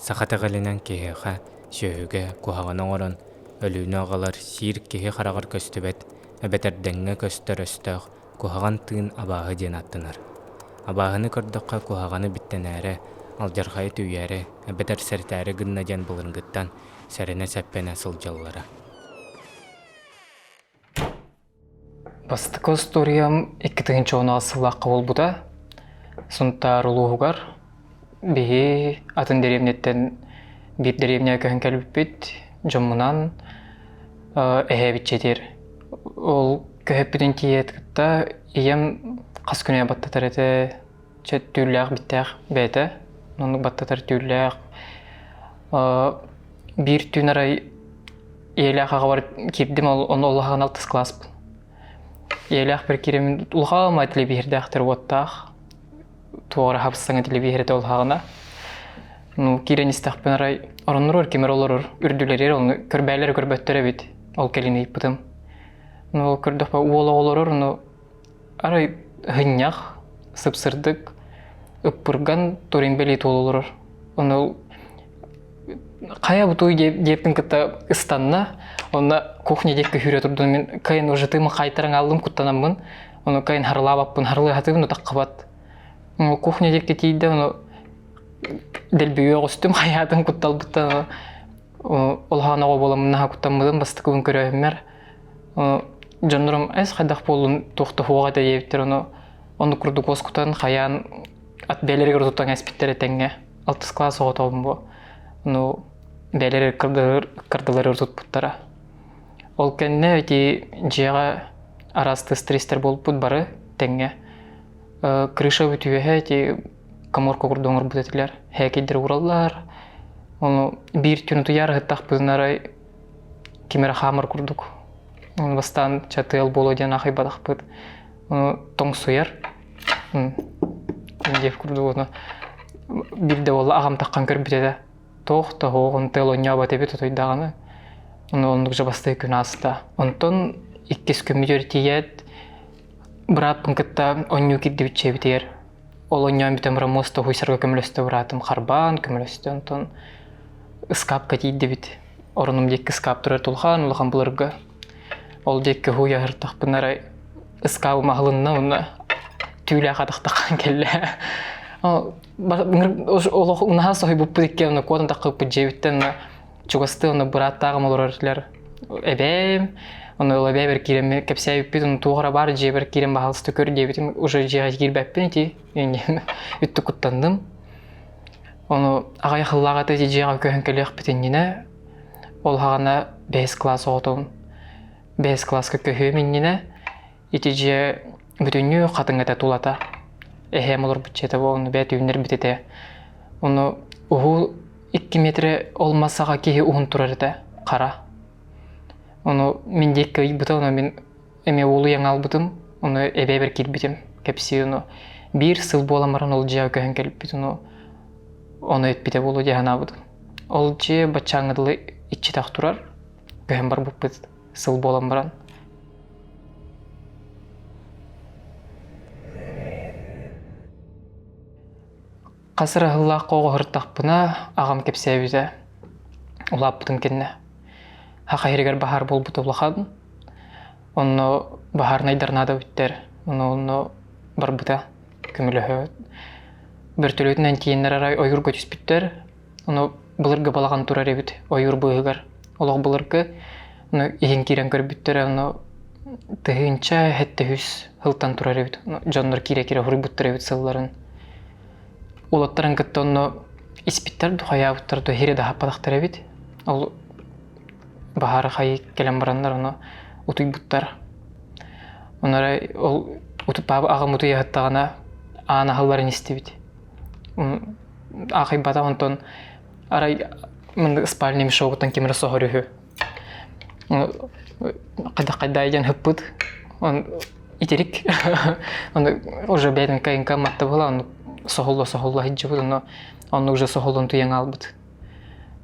Саха итэҕэлинэн киһиэхэ, сүөһүгэ куһаҕаны оҥорон, өлүүнү аҕалар сиир киһи хараҕар көстүбэт эбэтэр дэҥҥэ көстөр өстөөх куһаҕан тыын абааһы диэн ааттанар. Абааһыны көрдөххө куһаҕаны биттэнээри, алдьархайы түүйээри эбэтэр сэрэтээри гынна диэн былыргыттан сэрэнэ-сэппэнэ сылдьаллара. Бастакы остуоруйам 2016 сыллаахха буолбута. Сунтаар улууһугар биһи атын дэриэбинэттэн биир дэриэбинэҕэ көһөн кэлбиппит. Дьоммунан эһээбит дьиэтигэр. Ол көһөппүтүн тиийээт кытта ийэм хас күнэ баттатар этэ, чэ түүллээх биттээх бэйэтэ. Оннук баттатар түүллээх. Биир түүн арай Ийэлээх аҕабар киирдим, ол онно улахан алтыс кылааспын. Ийэлээхпэр киирэммин улахан телевизордаахтар уоттаах, туох эрэ хабыс-саҥа телевизор этэ улаҕана. Ну, киирэн истэхпин арай оронноругар ким эрэ олорор, үрдүлэригэр ону көрбээлэр көрбөттөр эбит. Ол кэлин ыйыппытым. Ну, көрдөхпө уол оҕолорор, ну, арай һынньах, сып-сырдык, ыппырган турин бэлиэ туол олорор. Ону хайа бутуй диэппин кытта ыстанна онно кухня диэки сүүрэ турдум мин кайын уже тыымы хайтаран ааллым куттанаммын ону кайын харылаабаппын харылыахатыыбын утаххабат кухня диэки тиийдэ ону дэлби үөҕүстүм хайаатын кутталбыттан улахан оҕо буоламмын наһаа куттаммытым бастакыбын көрөөһүммэр дьоннорум эс хайдах буоллун туох да суох этэ диэбиттэр ону ону курдук уоскутан хайаан ат бэйэлэригэр утутан эспиттэр этэҥҥэ алтыс кылаас оҕотобун бу ну бэйэлэр ыккардылары тутпуттара ол кэннэ ити дьиэҕэ араас стресстэр буолбут бары тэҥҥэ крыша бүтүөһэ ити коморка курдук оҥорбут этилэр һээкэйдэр уураллар ону биир түүн утуйаар ыһыттахпытына арай ким эрэ хаамар курдук бастаан ча тыал буолуо диэн аахайбатахпыт ону тоҥсуйар диэх курдук ону биирдэ буолла аҕам таххан көрбүт этэ туох да оһоҕун тыал оонньообот эбит утуйдаҕына ону оннук дьабастыы күн ааста онтон иккис күммүтүгэр тиийээт бырааппын кытта оонньуу киирдибит дьиэбитигэр ол оонньоон бүтэн баран муоста уһуйсарга көмөлөстө быраатым харбаан көмөлөстө онтон ыскаапка тиийдибит оронум диэки ыскаап турар улахан улахан былыргы Ол диэки уһуйаһыртахпына эрэ ыскаабым аһылынна уонна түүлээх атахтахан кэллэ. Олох наһаа соһуйбуппут икки онно куотан таххыппыт дьиэбиттэн чугастыы онно бырааттааҕым олорор этилэр. Эбээм, ону ол эбээбэр киирэммин кэпсээбиппит, ону туох эрэ баар дьиэбэр киирэн баһаалыста көр диэбитим, уже дьиэҕэ киирбэппин ити, үттү куттанным. Ону аҕыйах сыллааҕыта ити дьиэҕэ көһөн кэлиэхпит иннинэ Ол саҕана бэһис кылаас оҕотун бэһис кылааска көһүөм иннинэ ити дьиэ бүтүннүү хатыҥ этэ тулата. Эһээм олорбут дьиэтэ буолан бэйэ түүннэрбит этэ. Ону уһуу 2 метрэ ол мас саҕа киһи уһун турар этэ, хара. Ону мин диэки ыйбыта, ону мин эмиэ уолуйан хаалбытым, ону эбээбэр киирбитим, кэпсии ону биир сыл буолан баран ол дьиэҕэ көһөн кэлбит, ону ону эппитэ буолуо дии санаабытым. Ол дьиэ баччааҥҥа дылы иччитэх турар, көһөн барбыппыт сыл буолан баран. Хас эрэ сыллаахха оҕоһуртахпына аҕам кэпсээбитэ. Улааппытым кэннэ. Саха сиригэр баһаар буолбута улахан. Онно баһаарынайдар наада эбиттэр. Ону онно барбыта көмөлөһө. Бөртөлүөтүнэн тиийэннэр арай ойуурга түспүттэр. Ону былыргы балаҕан турар эбит ойуур быыһыгар. Олох былыргы. Ону иһин киирэн көрбүттэрэ, ону тыһыынча сэттэ сылтан турар эбит. Дьоннор киирэ-киирэ суруйбуттар эбит сылларын. Уолаттарын кытта онно испиттэр ду хайаабыттар ду иһирэ да аһаппатахтар эбит. Ол баһаары хайыы кэлэн бараннар ону утуйбуттар. Ону эрэ ол утуппаабы аҕам утуйа сыттаҕына аан аһылларын истибит. Аахайбатах онтон арай мында спальный мешогуттан ким эрэ соһор үһү. Хайдах диэн ыппыт. Он итирик. Ону уже бэйэтин кайынка матта буола ону соһулла соһулла сылдьыбыт ону онну уже соһуллан туйан хаалбыт.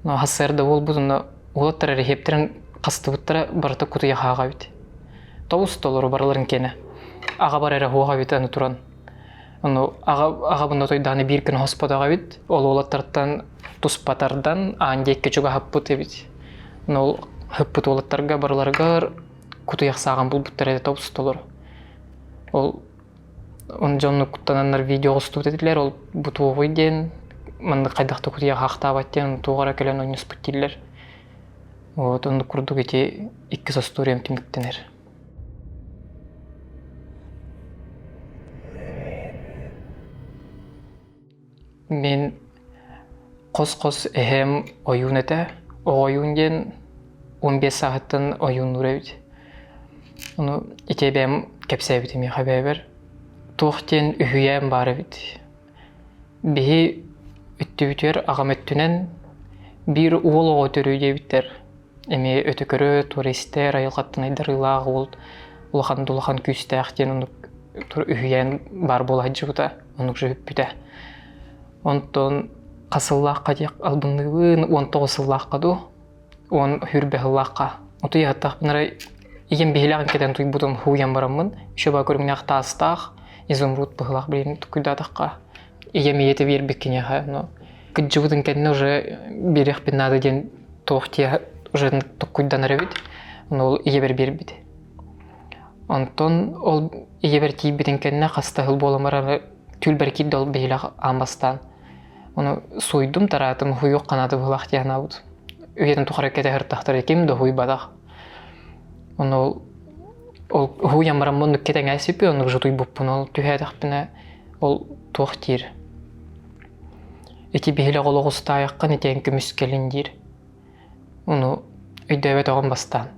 Но хассыарда буолбут онно уолаттар эрэһиэптэрин хастыбыттара барыта кутуйа хааҕа эбит. Тобус толору барыларын киэнэ. Аҕабар эрэ хуох эбит аны туран. Ону аҕабын отойдааны биир күн хоспотох эбит. Ол уолаттартан туспа тардан аан диэкки чугаһаппыт эбит. Ону ол хыппыт уолаттарга барыларыгар кутуйах сааҕын булбуттар этэ тобус-толору. Ол он дьонну куттананнар видео оҕустубут этилэр, ол бу туоҕуй диэн маннык хайдах да кутуйах аахтаабат диэн туох эрэ кэлэн онньуспут дииллэр. Вот оннук курдук ити иккис остуоруйам түмүктэнэр. Мин хос-хос эһээм ойуун этэ. Оҕо ойуун диэн 15 сааһыттан ойууннуур эбит. Ону ити эбээм кэпсээбитэ миэхэ эбээбэр. Туох диэн үһүйээн баар эбит. Биһи өттүбүтүгэр аҕам өттүнэн биир уол оҕо төрүү диэбиттэр. Эмиэ өтө көрө, туристэр, айылҕаттан айдарыылаах уол улахан да улахан күүстээх диэн оннук үһүйээн баар буола сылдьыбыта, оннук сүппүтэ. Онтон хас сыллаахха диэх албынныыбын, 19 сыллаахха дуу, уон сүүрбэ сыллаахха. Утуйа сыттахпына эрэ ийэм биһилэҕин кэтэн утуйбутум һууйан бараммын, еще баа көрүҥнээх таастаах, изумруд быһыылаах билигин тукуйдаатахха ийэм ийэтэ биэрбит киниэхэ, но кырдьыбытын кэннэ уже биэриэхпин наада диэн туох диэ уже токкуйданар эбит, ону ол ийэбэр биэрбит. Онтон ол ийэбэр тиийбитин кэннэ хаста сыл буолан баран түүлбэр киирдэ ол биһилэх аан бастаан. Ону суйдум, тараатым, хуйуох ханааты быһылаах дии санаабыт. Үйэтин тухары кэтэһэр тахтар ким да хуйбатах. Ону ол ол хуйан баран оннук кэтэҥээсиппи, оннук жутуйбуппун ол түһээтэхпинэ ол туох диир. Ити биһилэх олох устаайаххын итиэн көмүскэлин диир. Ону өйдөөбөтөҕүм бастаан.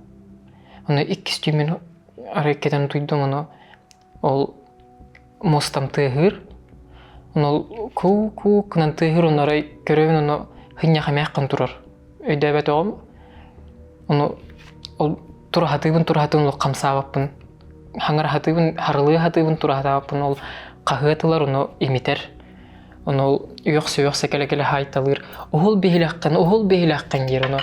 Ону иккис түүммүн арай кэтэн утуйдум, ону ол муостам тыаһыыр. Ону ол куу-куу гынан тыаһыыр, ону арай көрөбүн, ону хынньах эмээххин турар. Өйдөөбөтөҕүм. Ону ол тураһатыыбын тураһатыыбын ол хамсаабаппын. Хаҥыраһатыыбын, харылыы сатыыбын тураһатаабаппын ол хаһыат ылар, ону имитэр. Ону ол үөхсэ-үөхсэ кэлэ-кэлэ хаайталыыр. Уһул биһилэххин, уһул биһилэххин диир ону.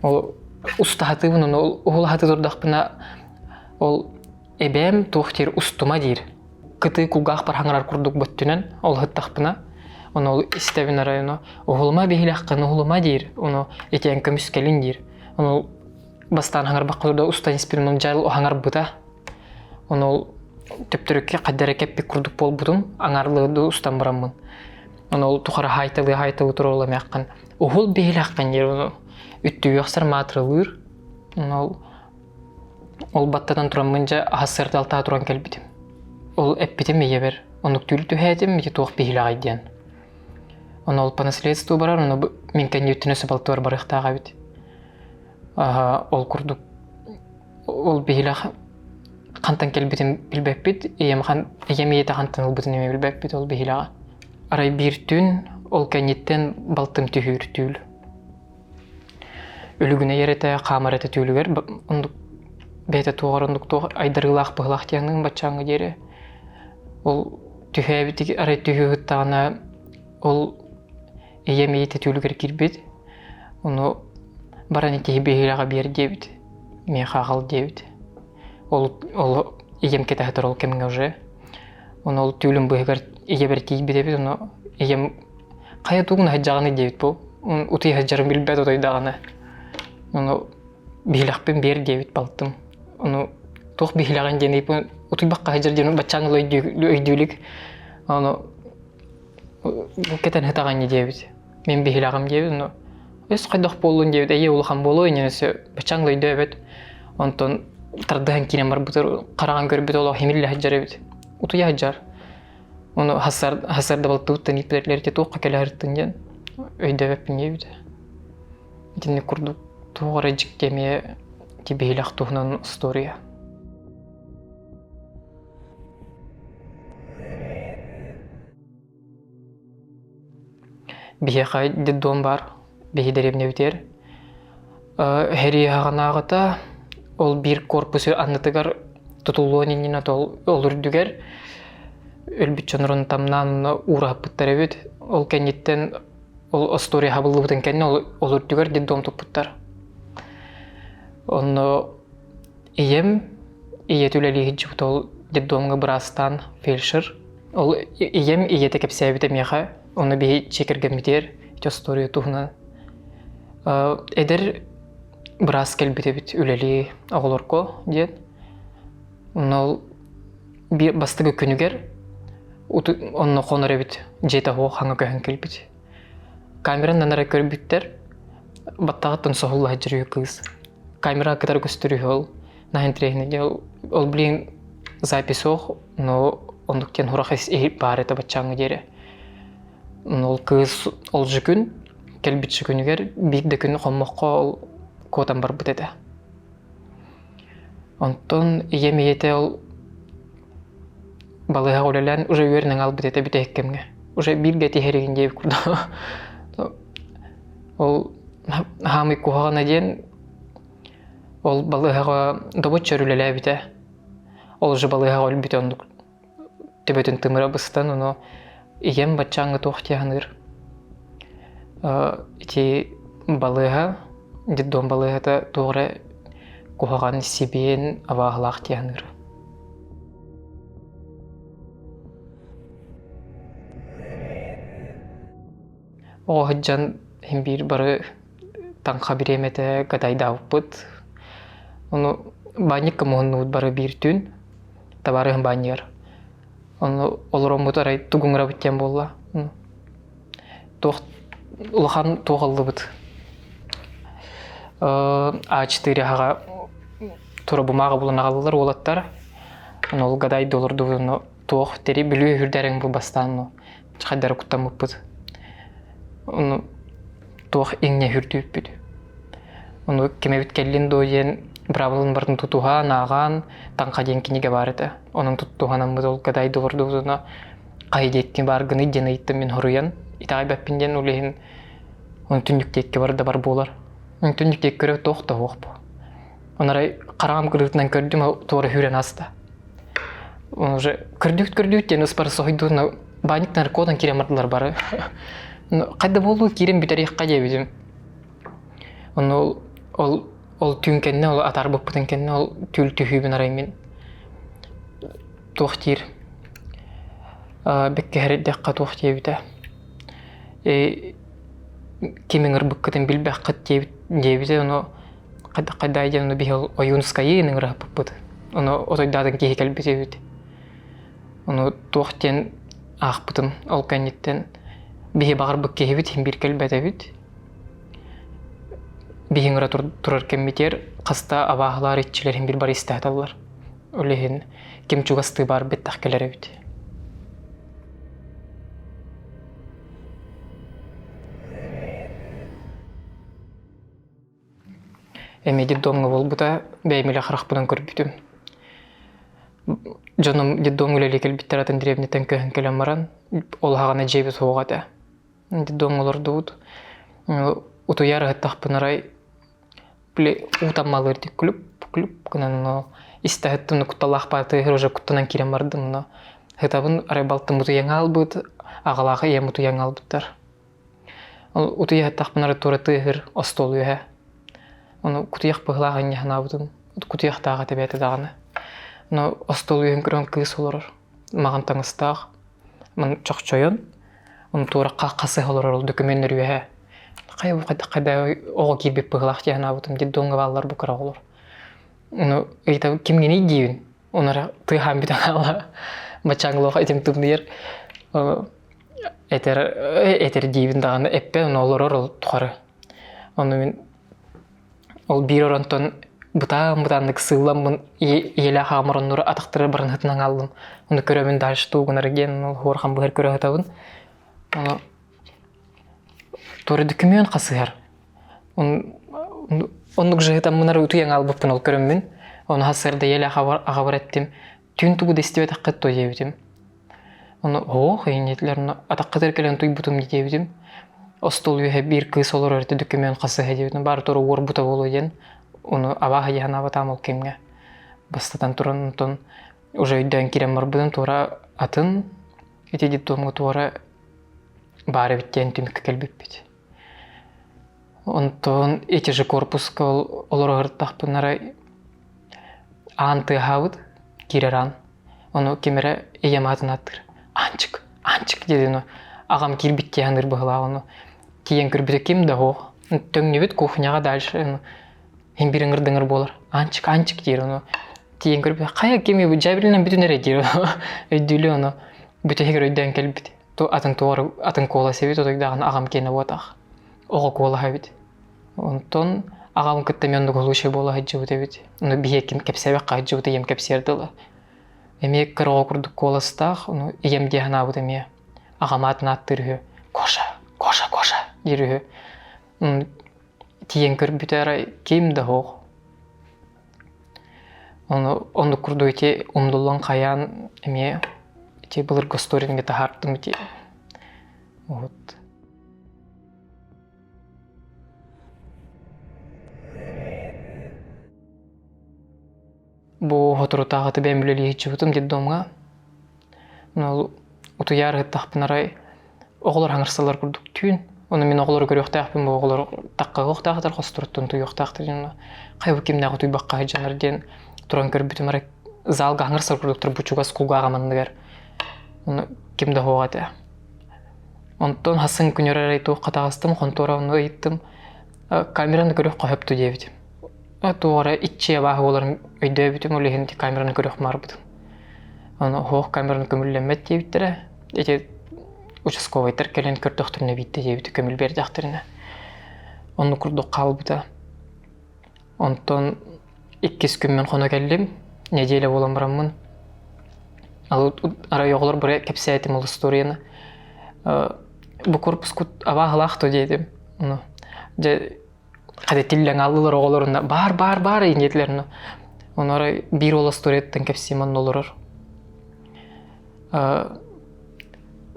Ол устаһатыыбын, ону ол уһулаһатыы турдахпына ол эбээм туох диир устума диир. Кытыы кулгаахпар хаҥырар курдук бөттүнэн ол ыһыттахпына ону ол истэбин арай ону уһулума биһилэххин, уһулума диир. Ону итиэн көмүскэлин диир. Ону бастаан хаҥырбакка да устан испитим, ону дьайл хаҥарбыта. Ону ол төптөрүккэ хайда эрэ кэппит курдук буолбутум, аҥаарлыы устан бараммын. Ону ол тухары хаайталыы-хаайталыы турар эмээххин уһул биһилэххин диир ону үттүйүөхсэр маатыралыыр. Ону ол ол баттатан тураммын дьэ аһассыарда алтаа туран кэлбитим. Ол эппитим ийэбэр, оннук түүл түһээтим, ити туох биһилэҕэй диэн. Ону ол по наследству барар, ону мин кэнниттэн өссө балтыбар барыахтаах эбит. Ол курдук ол биһилэх хантан кэлбитин билбэппит, ийэм, хан, ийэм ийэтэ хантан ылбытын эмиэ билбэппит ол биһилэҕэ. Арай биир түүн ол кэнниттэн балтым түһүүр түүл. Үлүгүнэ этэ, хаамар этэ түүлүгэр оннук бэйэтэ туоҕар оннук туох айдарыылаах быһылаах диэҥҥин баччааҥҥа диэри ол түһээбит арай түһүү ыһыттаҕына ол ийэм ийэтэ түүлүгэр киирбит ону баран ити биһилэҕэ биэр диэбит миэхэ аҕал диэбит ол ол ийэм кэтэһэ ол кэмҥэ уже ону ол түүлүм быыһыгар ийэбэр тиийбит эбит ону ийэм хайа тугун сылдьаҕыный диэбит бу утуйа сылдьарын билбэт утуйдаҕына ону биһилэхпин биэр диэбит балтым ону туох биһилэҕин диэн ыйыппын утуйбакка сылдьар диэн баччааҥҥы өйдүүлүк ону бу кэтэн сытаҕын диэбит мин биһилэҕим диэбит ону өс хайдах буоллун диэбит эйэ улахан буолуо иннинэ өссө баччааҥҥы өйдөөбөт онтон тардыһан киирэн барбытыр хараҕын көрбүт олох химиллэ сылдьар эбит утуйа сылдьар ону хасар да балтыбыттан ииппилэр ити туохха кэлэ сырыттын диэн өйдөөбөппүн диэбитэ итинник курдук туох эрэ дьикти эмиэ ити биһилэх туһунан история Биһиэхэ детдом баар, биһи дэриэбинэбитигэр. Сэрии аҕынааҕыта ол биир корпус аннытыгар тутуллуон иннинэ ол ол үрдүгэр өлбүт дьоннорун тамнаан уураһыппыттар эбит. Ол кэнниттэн ол остуоруйа хабыллыбытын кэннэ ол, ол үрдүгэр детдом туппуттар. Онно ийэм ийэтэ үлэлии сылдьыбыт ол детдомҥа быраастаан фельдшер. Ол ийэм ийэтэ кэпсээбитэ миэхэ, ону биһи дьиэ кэргэммитигэр ити остуоруйа туһунан эдэр быраас кэлбит эбит үлэлии оҕолорго диэн. Онно ол биир бастакы күнүгэр онно хонор эбит дьиэтэ суох хаҥа көһөн кэлбит. Камеранан эрэ көрбүттэр, баттаҕыттан соһулла сылдьар үһү кыыс. Камера кытары көстөр үһү ол. Наһаа интэриэһинэй ол, ол блин запись суох, но оннук диэн сурах баар этэ баччааҥҥа диэри. Ол кыыс ол же күн кэлбит же күнүгэр биир да күн хоммокко ол куотан барбыт этэ. Онтон ийэм ийэтэ ол балыыһаҕа үлэлээн уже үөрэнэн хаалбыт этэ бүтэһик кэмҥэ. Уже бииргэ тиһэригин диэбит курдук. Ол хаамый куһаҕана диэн ол балыыһаҕа добучча үлэлээбитэ. Ол уже балыыһаҕа өлбүтэ оннук төбөтүн тымыра быстан, ону ийэм баччааҥҥа туох дии саныыр. Ити балыыһа, детдом балыыһата туох эрэ куһаҕан сибиэн абааһылаах дии саныыр. Оҕо сылдьан иһин биир бары таҥха бириэмэтэ катайдаабыппыт. Ону баанньыкка муһуннубут бары биир түүн табаарыһым баанньыгар. Ону олороммут арай тугу ыҥырабыт диэн буолла. Туох улахан туох ыллыбыт. А4 аһаҕа тура бумаага булан аҕаллылар уолаттар. Ону ол гадай олордубут ону туох тери бүлүү үрдэриҥ бу бастаан хайдары куттаммыппыт. Ону туох иҥнэ үрдүүппүт. Ону ким эбит кэллин дуо диэн быраабылын барытын тутуһан, ааҕан, таҥха диэн кинигэ баар этэ. Онон туттуһанаммыт ол гадай олордубутуна хайа диэкки бааргыный диэн ыйыттым мин хоруйан. Итэҕэйбэппин диэн ол иһин он түннүк диэкки бар да бар буолар. Түннүк диэки көрө туох да суох бу. Оны арай хараҕым кырыытынан көрдүм, туора сүүрэн ааста. Уже көрдүүт-көрдүүт диэн ыспары соһуйдуна баанньык наркотан киирэн бардылар бары. Хайда буолуу киирэн бүтэриэххэ диэбитим. Ону ол ол түүн кэннэ ол атаарбыппытын кэннэ ол түүл түһүүбүн арай мин туох диир бэккэһэрдэххэ туох диэбитэ ким ыҥырбыккытын билбэххит диэбит диэбитэ ону хайдай диэн ону биһи Ойуунскайы ыҥырыһыппыппыт ону отойдаатын киһи кэлбит эбит ону туох диэн аахпытым ол кэнниттэн биһи баҕарбыт киһибит иһин биир кэлбэт эбит биһи ыҥыра турар кэммитигэр хаста абааһылаар иччилэр иһин биир бары истээталлар ол иһин ким чугастыы баар бэттэх кэлэр эбит Эмиэ детдомҥа буолбута, бэйэм илэ харахпынан көрбүтүм. Дьонум детдомҥа үлэлии кэлбиттэр атын дэриэбинэттэн көһөн кэлэн баран, ол аҕана дьиэбит суоҕа этэ. Детдомҥа олордубут. Утуйар ыһыттахпын арай били уу таммалыыр дии күлүп күлүп гынан но истэ ыһыттым кутталаах баатыгар уже куттанан киирэн бардым но ыһытабын арай балтым утуйан хаалбыт, аҕалаах ийэм утуйан хаалбыттар. Ол утуйа сыттахпына эрэ туора тыаһыыр остуол үөһэ. Ону кутуйах быһыылаах инньэ санаабытым. Кутуйахтаах этэ бэйэтэ даҕаны. Но остуол үөһүн көрөн кыыс олорор. Маҕан таҥастаах. Маны чохчойон. Ону туора хасыһа олорор ол дөкүмүөннэр үөһэ. Хайа бу хайдах хайда оҕо киирбит быһыылаах дии санаабытым. Детдомҥа бааллар бу кыра оҕолор. Ону ыйытабын кимҥиний диибин. Ону эрэ тыаһаан бүтэн хаалла. Баччааҥҥылаах этим тымныйар. Этэр этэр диибин даҕаны эппэ ону олорор ол тухары. Ону мин ол биир оронтон бытаан-бытааннык сыылламмын ийэлээх аҕам ороннору атахтары баран сытынан хааллым. Ону көрөбүн дальше тугу гынар диэн ол хуорхан быһар көрө сытабын. Ону туора дөкүмүөн хасыһар. Оннук жыһытаммын утуйан хаалбыппын ол көрөммүн. Ону хасыарда ийэлээх аҕабар эттим. Түүн тугу да истибэтэххит дуо диэбитим. Ону оһох иннитилэр атаххытыгар кэлэн утуйбутум диэбитим. Остуол үөһэ биир кыыс олорор этэ дөкүмүөн хасыһа диэбитим. Баара туора уорбута буолуо диэн. Ону абааһы дии санаабатаҕым ол кэмҥэ. Бастатан туран онтон уже өйдөөн киирэн барбытым туора атын ити детдомҥа туора баар эбит диэн түмүккэ кэлбиппит. Онтон эти же корпуска олоро сырыттахпына эрэ аан тыаһаабыт, киирэр аан. Ону ким эрэ ийэм аатын ааттыыр. Аанчык, Аанчык диэтин ону аҕам киирбит дии саныыр быһыылаах ону тиийэн көрбүтэ ким да суох. Төҥнүбүт кухняҕа дальше иһин биир ыҥырдыҥыр буолар. Аанчык, Аанчык диир ону тиийэн көрбүтэ хайа ким дьээбилинэн бүтүн эрэ диир өйдүүлү ону бүтэһигэр өйдөөн кэлбит. Атын туора атын куолас эбит отойдааҕын аҕам киэнэ буотах. Оҕо куолаһа эбит. Онтон аҕам кытта мен оннук случай буола сылдьыбыт эбит. Ону биһиэккин кэпсээбэххэ сылдьыбыт ийэм кэпсиэр дылы. Эмиэ кыра оҕо курдук куоластаах, ону ийэм дии санаабыт эмиэ. Аҕам аатын ааттыыр үһү. Коша, Коша, Коша диир үһү. Тиийэн көрбүтэ арай ким да суох. Ону оннук курдук ити умнуллан хайаан эмиэ ити былыргы историянга таһаартым ити. Вот. Бу соторутааҕыта бэйэм үлэлии сылдьыбытым детдомҥа. Ол утуйаар ыһыттахпын арай оҕолор хаҥырсаллар курдук түүн. Ону мин оҕолору көрүөхтээхпин, бу оҕолор таххаһыахтаахтар, хосторуттан утуйуохтаахтар диэн хайа бу кимнээх утуйбакка сылдьаннар диэн туран көрбүтүм арай залга хаҥырсар курдуктар бу чугас кулгааҕым анныгар. Ону ким да суох этэ. Онтон хасын күнүр арай туохха таҕыстым, хонтуора онно ыйыттым. Камераны көрүөх хоһопту диэбитим. Туох эрэ иччи абааһы буоларын өйдөөбүтүм, ол иһин камераны көрүөх маарбытым. Ону оһох камераны көмүллэммэт диэбиттэрэ. Ити участковайдар кэлэн көрдөхтөрүнэ биирдэ диэбитэ көмүл биэрдэхтэринэ. Оннук курдук хаалбыта. Онтон иккис күммүн хоно кэллим. Неделя буолан бараммын. Арай оҕолор бары кэпсээтим ол историяны. Бу корпускут абааһылаах то диэтим. Ону дьэ хата тиллэн ааллылар оҕолорунна баар баар баар диэтилэр ону арай биир уол остуоруйаттан кэпсиим онно олорор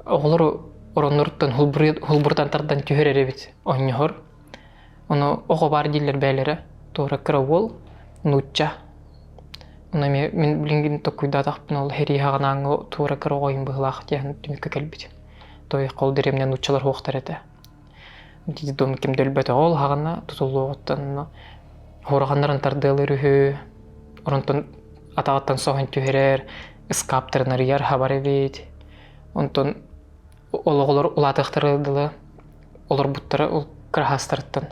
оҕолору оронноруттан хулбурутан тардан түһэр эбит онньоһор ону оҕо баар дииллэр бэйэлэрэ туора кыра уол нуучча ону эмиэ мин билигин токкуйдаатахпына ол сэрии саҕанааҥҥы туора кыра оҕойун быһыылаах диэн түмүккэ кэлбитим той ол дэриэбинэ нууччалар суохтар этэ Детдом ким да өлбөтөҕө ол аһаҕына тутуллуоҕуттан онно уораҕаннарын тардыалыыр үһү, оронтон атаҕыттан соһон түһэрэр, ыскааптарын арыйар хабар эбит. Онтон ол оҕолор улаатыахтара дылы олорбуттара ол кыраһаастарыттан.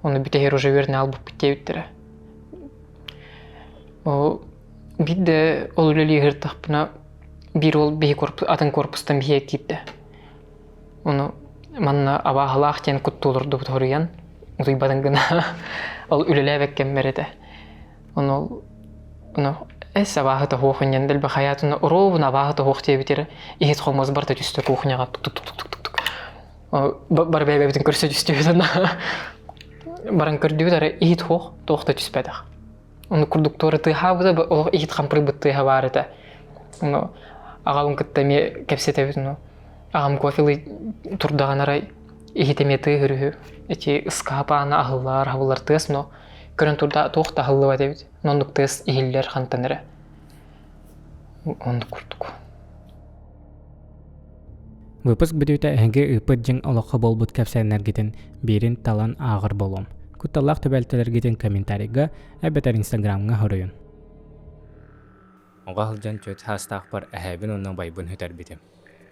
Ону бүтэһигэр уже үөрэнэ албыппыт диэбиттэрэ. Ол биирдэ ол үлэлии сырыттахпына биир уол биһи корпус атын корпустан биһиэхэ киирдэ. Ону манна абааһылаах диэн куттуу олордубут хоруйан утуйбатын гына ол үлэлээбэккэммэр этэ. Ону ону эс абааһы тоһуох инньэн дэлби хайаатына уруубун абааһы тоһуох диэбитирэ иһит хомус барыта түстэ кухняҕа тук-тук-тук-тук-тук бары бэйэбитин көрсө түстүбүт баран көрдүбүт эрэ иһит хуох туох да түспэтэх. Ону курдук туора тыаһаабыта олох иһит хампырыйбыт тыаһа баар этэ. Ону аҕабын кытта эмиэ кэпсэтэбит ону аҕам кофелыы турдаҕына арай иһит эмиэ тыаһыр үһү. Ити ыскаап аана аһыллар, аһыллар тыас, но көрөн турда туох да аһыллыбат эбит. Оннук тыас иһиллэр хантан эрэ. Оннук курдук. Выпуск бүтүүтэ эһиги ыыппыт дьиҥ олоххо буолбут кэпсээннэргитин биирин талан ааҕар буолуом. Кутталлаах түбэлтэлэргитин комментарийга эбэтэр инстаграмҥа хоруйун. Оҕо сылдьан түөрт саастаахпар эһээбин уонна убайбын сүтэрбитим.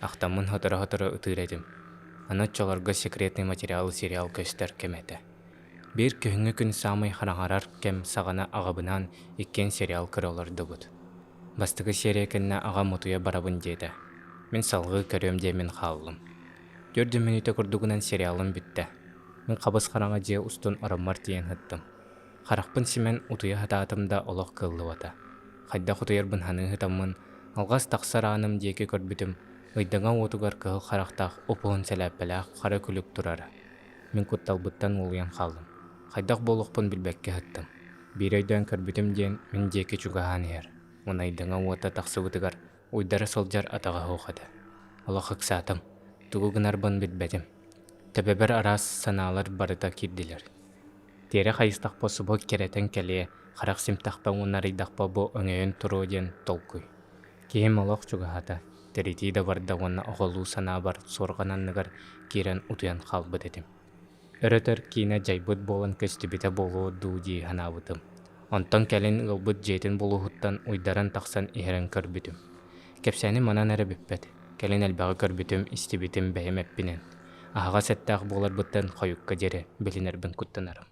Ахтаммын сотору-сотору ытыыр этим. Аны оччолорго секретный материал сериал көстөр кэмэ этэ. Биир күһүҥҥү күн саамай хараҥарар кэм саҕана аҕабынаан иккиэн сериал көрө олордубут. Бастакы серия кэннэ аҕам утуйа барабын диэтэ. Мин салҕыы көрүөм диэммин хааллым. Түөрт мүнүүтэ курдугунан сериалым бүттэ. Мин хабыс-хараҥа дьиэ устун ороммор тиийэн сыттым. Харахпын симэн утуйа сатаатым да олох кыаллыбата. Хайдах утуйарбын саныы сытаммын, алҕас тахсар ааным диэки көрбүтүм, ыйдаҥа уотугар кыһыл харахтаах уп-уһун сэлээппэлээх хара күлүк турара. Мин кутталбыттан уолуйан хааллым. Хайдах буолуохпун билбэккэ сыттым. Биири өйдөөн көрбүтүм диэн, мин диэки чугаһаан иһэр. Уонна ыйдаҥа уота тахсыбытыгар уйдара сылдьар атаҕа суох этэ. Олох ыксаатым. Тугу гынарбын билбэтим. Төбөбөр араас санаалар барыта киирдилэр. Тиэрэ хайыстахпа субу кэрэтэн кэлиэ, харах симтэхпэ уонна арыйдахпа бу өҥөйөн туруо диэн толкуй. Киһим олох чугаһаата, тиритии да барда уонна оҕолуу санаабар суорҕан анныгар киирэн утуйан хаалбыт этим. Өр-өтөр киинэ дьайбыт буолан көстүбүтэ буолуо дуу дии санаабытым. Онтон кэлин ыалбыт дьиэтин булууһуттан уйдаран тахсан иһэрин көрбүтүм. Кэпсээним манан эрэ бүппэт. Кэлин элбэҕи көрбүтүм, истибитим бэйэм эппинэн. Аһаҕас эттээх буоларбыттан хойукка диэри билинэрбин куттанарым.